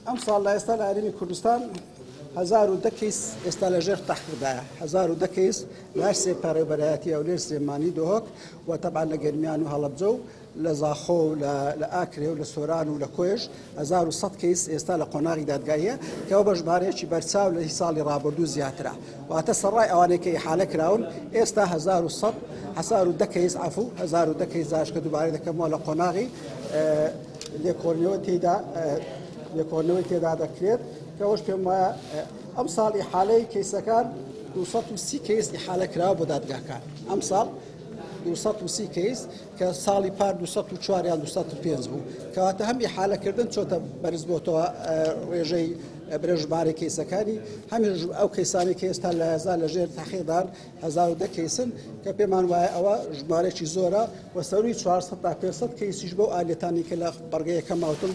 ئەمساڵ لە ئێستا لە هەرێمی کوردستان 1010 کەیس ئێستا لە ژێر تەحقیقدایە، 1010 کەیس لە هەر سێ پەڕێوبەرایەتی هەولێر، سلێمانی، دهۆک و تەبعەن لە گەرمیان و هەڵەبجە و لە زاخۆ و لە ئاکرێ و لە سۆران و لە کۆیەش 1100 کەیس ئێستا لە قۆناغی دادگاییە کە ئەوە بە ژمارەیەکی بەرچاو لە هی ساڵی ڕابردوو زیاترە. واتە سەڕای ئەوانەی کە ئیحالە کراون ئێستا 1100 1010 کەیس عەفو 1010 کەیس داش کە دووبارە دەکەمەوە لە قۆناغی لێکۆڵینەوە تێدا لێکۆڵینەوەی تێدا دەکرێت کە ئەوەش پێم وایە ئەمساڵ ئیحالەی کەیسەکان 230 کەیس ئیحالە کراوە بۆ دادگاکان ئەمساڵ 230 کەیس کە ساڵی پار 204 یان 205 بوو کەواتە هەم ئیحالەکردن چۆتە بەرز بۆتەوە ڕێژەی برێ ژمارەی کەیسەکانی هەمیش ئەو کەیسانی کە ئێستا لە هەزار لە ژێر تەحقیقدان 1010 کەیسن کە پێمان وایە ئەوە ژمارەیەکی زۆرە و سەروی 400 تا 500 کەیسیش بەو ئالیەتانی کە لە بەڕگە یەکەم ماوتم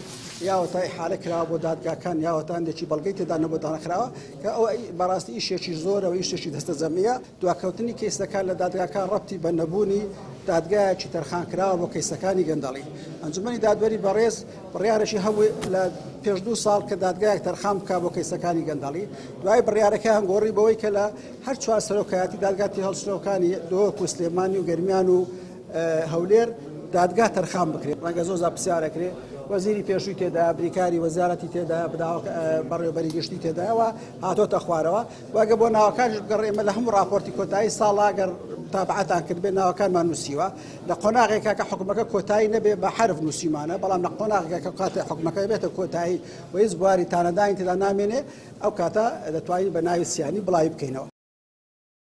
یاوەتا ئیحالە کراوە بۆ دادگاکان یاوەتا هەندێکی بەڵگەی تێدا نەبۆ دانەخراوە کە ئەوە بەڕاستی ئیشێکی زۆرە و ئیشێکی دەستەجەمیە. دواکەوتنی کەیسەکان لە دادگاکان ڕەبتی بە نەبوونی دادگایەکی تەرخانکراوە بۆ کەیسەکانی گەندەڵی. ئەنجومەنی دادوەری بەڕێز بڕیارێکی هەبوو لە پێش دوو ساڵ کە دادگایەک تەرخان بکا بۆ کەیسەکانی گەندەڵی، دوای بڕیارەکەیان گۆڕی بەوەی کە لە هەر چوار سەرۆکایەتی دادگا تێهەڵچنەوەکانی دهۆک و سلێمانی و گەرمیان و هەولێر دادگا تەرخان بکرێت. ڕەنگە زۆر زار پرسیار ئەکرێ وەزیری پێشووی تێدایە، بریکاری وەزارەتی تێدایە، بەڕێوەبەری گشتی تێدایە و هاتۆتە خوارەوە. و ئەگەر بۆ ناوەکانیش بگەڕێ ئێمە لە هەموو ڕاپۆرتی کۆتایی ساڵا گەر متابعەتان کردبێت ناوەکانمان نووسیوە لە قۆناغێکا کە حکومەکە کۆتایی نەبێ بە حەرف نووسیمانە بەڵام لە قۆناغێکا کە کاتێ حکومەکە بێتە کۆتایی و هیچ بواری تانەدانی تێدا نامێنێ ئەو کاتە دەتوانین بە ناوی سیانی بڵاوی بکەینەوە.